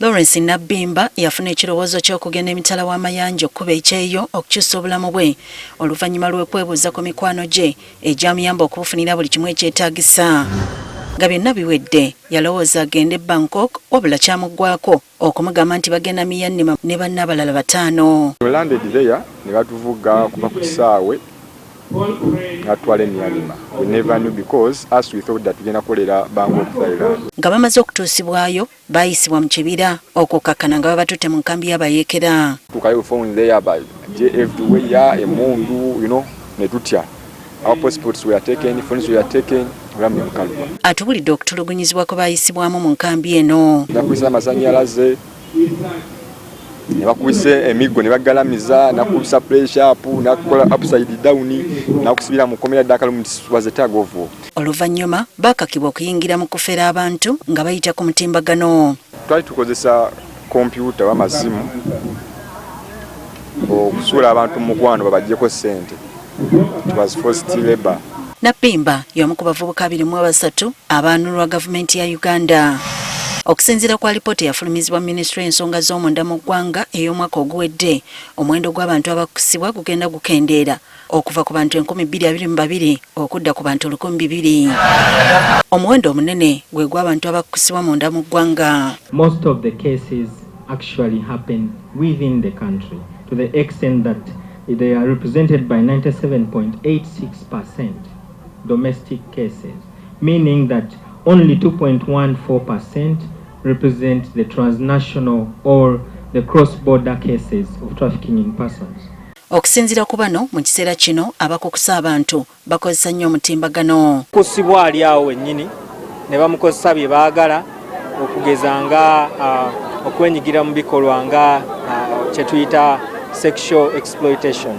Lawrence Nabbimba yafuna ekirowoozo ky'okugenda emitala w'amayanja okukuba ekyeyo okukyusa obulamu bwe oluvannyuma lw'okwebuuza ku mikwano gye egyamuyamba okubufunira buli kimu ekyetaagisa. Nga byonna biwedde, yalowooza agende e Bangkok wabula kyamuggwaako okumugamba nti bagenda Myanmar ne banne abalala bataano. We landed there ne batuvuga kuva ku kisaawe natwala e Myanmar. We never knew because us we thought that tugenda kukolera Bangkok, Thailand. Nga bamaze okutuusibwayo, baayisibwa mu kibira okukkakkana nga babatutte mu nkambi y'abayeekera. Tukayo phone there by everywhere emundu ne tutya. Our passports were taken, phones were taken, obulamu ne bukaluba. Atubulidde okutulugunyizibwa kwe baayisibwamu mu nkambi eno. Nakubisa amasannyalaze, ne bakubisa emiggo ne bagalamiza, nakubisa pressure up, nakukola upside down, nakusibira mu kkomera ddala was a tug of war. Oluvannyuma baakakibwa okuyingira mu kufera abantu nga bayita ku mutimbagano. Twali tukozesa kompyuta oba amasimu okusuula abantu mu mukwano babaggyeko ssente. It was forced labor. Nabbimba y'omu ku bavubuka 23 abaanulwa gavumenti ya Uganda. Okusinziira ku alipoota eyafulumizibwa minisitule y'ensonga z'omunda mu ggwanga ey'omwaka oguwedde, omuwendo gw'abantu abakusibwa gugenda gukendeera okuva ku bantu 2022 okudda ku bantu 2000. Omuwendo omunene gwe gw'abantu abakusibwa munda mu ggwanga. Most of the cases actually happen within the country to the extent that they are represented by 97.86% domestic cases, meaning that only 2.14% represent the transnational or the cross-border cases of trafficking in persons. Okusinziira ku bano, mu kiseera kino abakukusa abantu bakozesa nnyo omutimbagano. Kusibwa ali awo wennyini ne bamukozesa bye baagala, okugeza nga okwenyigira mu bikolwa nga kye tuyita sexual exploitation,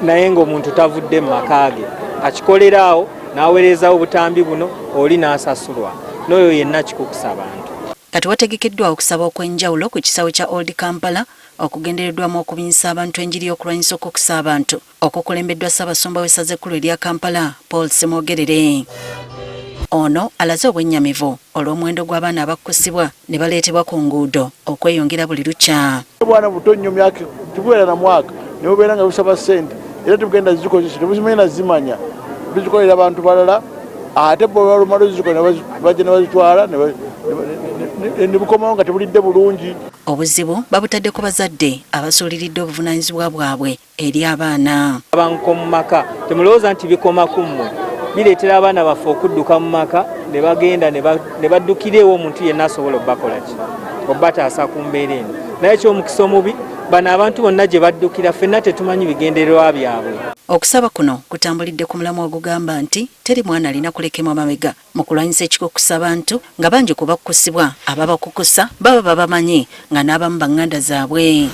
naye ng'omuntu tavudde mu maka ge, akikolera awo n'aweerezaawo obutambi buno, oli n'asasulwa n'oyo yenna kikukusa abantu. Kati wategekeddwa okusaba okw'enjawulo ku kisaawe kya Old Kampala okugendereddwamu okubinyisa abantu enjiri y'okulwanyisa okukusa abantu okukulembeddwa Ssaabasumba w'essaza ekkulu erya Kampala, Paul Ssemwogerere. Ono alaze obwennyamivu olw'omuwendo gw'abaana abakkusibwa ne baleetebwa ku nguudo okweyongera buli lukya. Bwana buto nnyo, myaka tebubeera na mwaka, ne bubeera nga busaba ssente, era tebugenda zikozesa, tebuzimanyi na zimanya, bizikolera abantu balala, ate bo balumala ozikola bajja ne bazitwala ne bukomawo nga tebulidde bulungi. Obuzibu babutadde ku bazadde abasuuliridde obuvunaanyizibwa bwabwe eri abaana. Abanko mu maka, temulowooza nti bikoma ku mmwe, bireetera abaana baffe okudduka mu maka ne bagenda ne baddukira ewo omuntu yenna asobola obbakola ki obbataasa ku mbeera eno. Naye ekyomukisa omubi, bano abantu bonna gye baddukira ffenna tetumanyi bigendererwa byabwe. Okusaba kuno kutambulidde ku mulamwa ogugamba nti teri mwana alina kulekemwa mabega mu kulwanyisa ekikukusa bantu, nga bangi ku bakkusibwa ababakukusa baba babamanyi nga n'abamu banganda zaabwe.